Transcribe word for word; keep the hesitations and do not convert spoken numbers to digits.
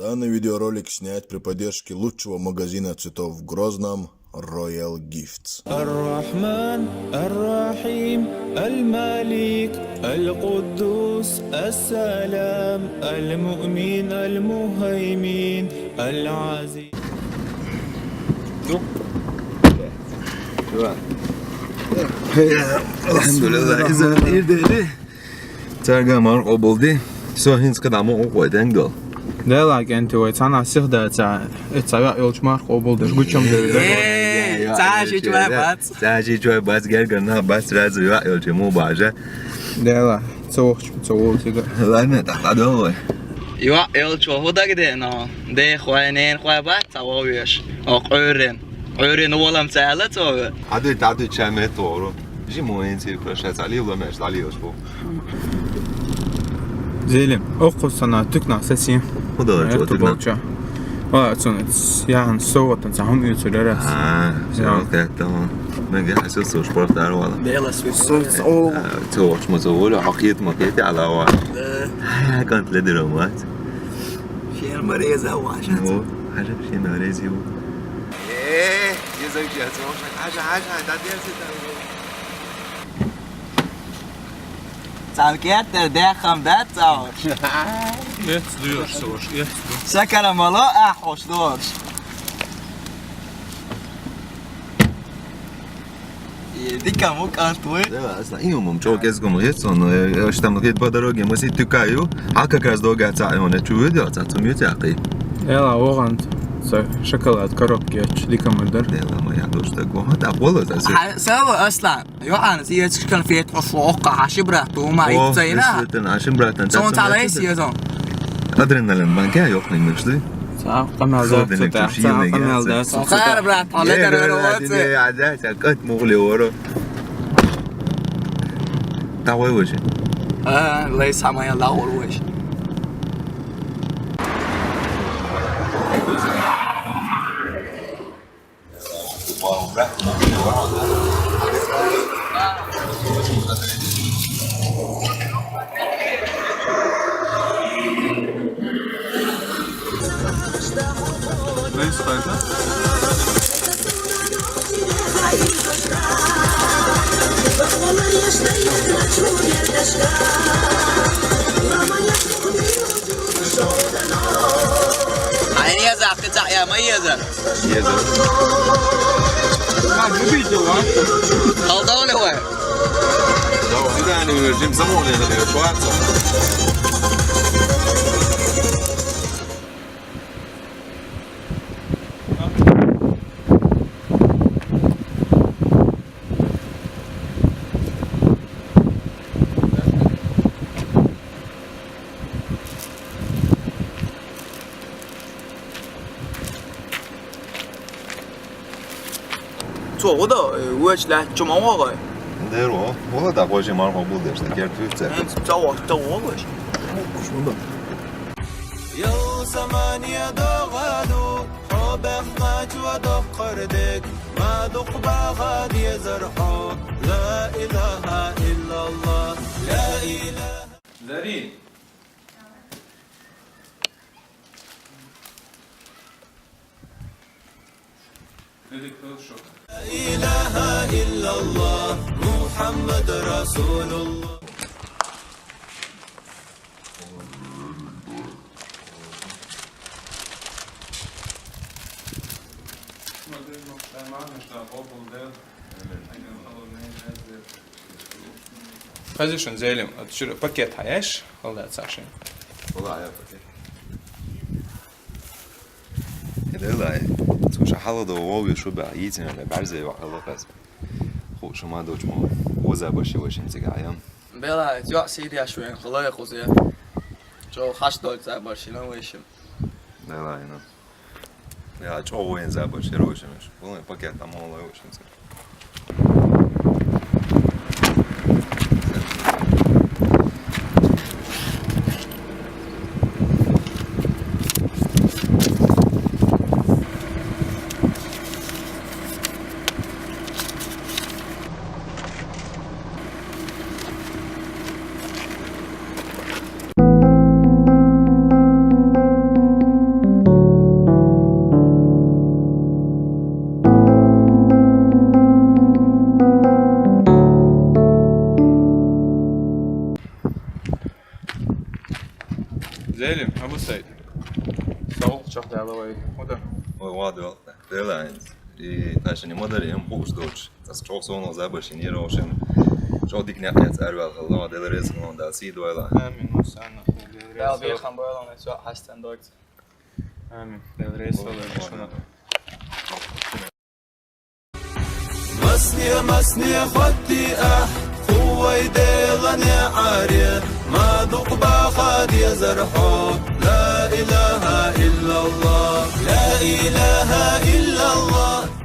Данный видеоролик снят при поддержке лучшего магазина цветов в Грозном Royal Gifts. الرحمن الرحيم الملك القدوس السلام المؤمن المهيمن العزيز. Elhamdülillah, izin ir dedi. Царгамар къобалди. Со, гьинц къадаму къокъвай денгдал. Дела кӀанти вай, цана сихда ца, э, цавя ёлчмар къобалдаш гучам дерда. Э, ца ши чвай бац. Ца ши чвай бац, гергана бац, разу я ёлчму бажа. Дела, цохч, цохтига. Ладно, так, ладно вай. Ю, ёлчва худагде, но де хвай, нен хвай бац, цавовеш. О, къурен. Къурен волам цала цове. Аду, аду чаме тору. Жи моен ци прощаться, али уламеш, али ёшку. Зелим, оху сана тюкна сеси. Худо чо тюкна. Болча. Ва, цун, ян соватан цахун ю цулера. А, всё, окей, тамам. Мега асу су спорт дар вала. Дела су. Су, су. А, цо охчма цо воля, хакият макети алава. Да. А, кант ледиромат. Ферма реза ваша. Ну, хажа ферма реза. Э, еза ки ацо, хажа, хажа, да дерси да. Цалкет дер дехам да цао. Эц дуёш, савош, эц ду. Сакара мало, а, хош дорш. Э, дика му кантуй. Да, аслан, имам чо кез гум гетсон, э, э, штам гет по дороге, мы си тюкаю, а как раз дога ца, он чу видел, ца цум ю тяхи. Эла, огъан, са шоколад коробки ач, дика мурдар. Эла, моя дочь, так вот, а боло за всё. А, сава, аслан. Ё, ан, си ецк конфет, о, фока, хаши брат, у ма иццайна. Ишвитин, хаши братан, сон цалай си езон. Адреналин банка ёх нин мышды. Са къамалда цута, са къамалда цута. Хар брат, але дер ро. Ада, са кат мугли оро. Давай выше. А, лей самая лаур выше. Ай, не за, ты ца, я, мы еза. Еза. Как любите, а? Алдавлю вы. Давай. Сюда не выжим, замолвлю, я шварца. Цо гъуда, э, веч лач чума вагъай. Дерва, вала да гъважи мар гъо булдеш, да гер тюрця. Эн цо вахта вагъаш. Шунда. Ял самания догъаду, хо бехнач ва дохъардек, ма духъ багъад езар хо. Ла илаха иллаллах, ла илаха. Дари. Или кто шо? Ла илаха иллаллах, Мухаммад Расулуллах. Смотри, ну, нормально, что Бог был дал. Хазишун зелим, а чура пакет хаяш, халда цашин. Вала я пакет. Элай, цуша халада вовю шуба, йитина барзе ва халакас. Ху шума дочмо, оза баши вашин цигаям. Бела, цо сидя шуен, халая кузе. Чо хаш дой за баши на вешим. Элай, ну. Я чо воен за баши рошимеш. Вон пакет там олай вашин цигаям. Зелим, Абу Саид. Саул чохь Дала вай. Худа. Ой, вад вал. Дела. И ташани мадари, ам хуш доч. Ас чохь соно забашин, ира ошен. Чохь дик някъ яц арвал, Аллах, Дела реза хилон да, си дуайла. Амин, Муса, нахуй, Дела реза. Дала бирхан бойлан, цо хастан дойц. Амин. Дела реза, Аллах, шуна. Масне, масне, хатти а, хувай Дела неаре, ма дукъ баха дезар хьо. Ла илаха иллаллах, ла илаха иллаллах.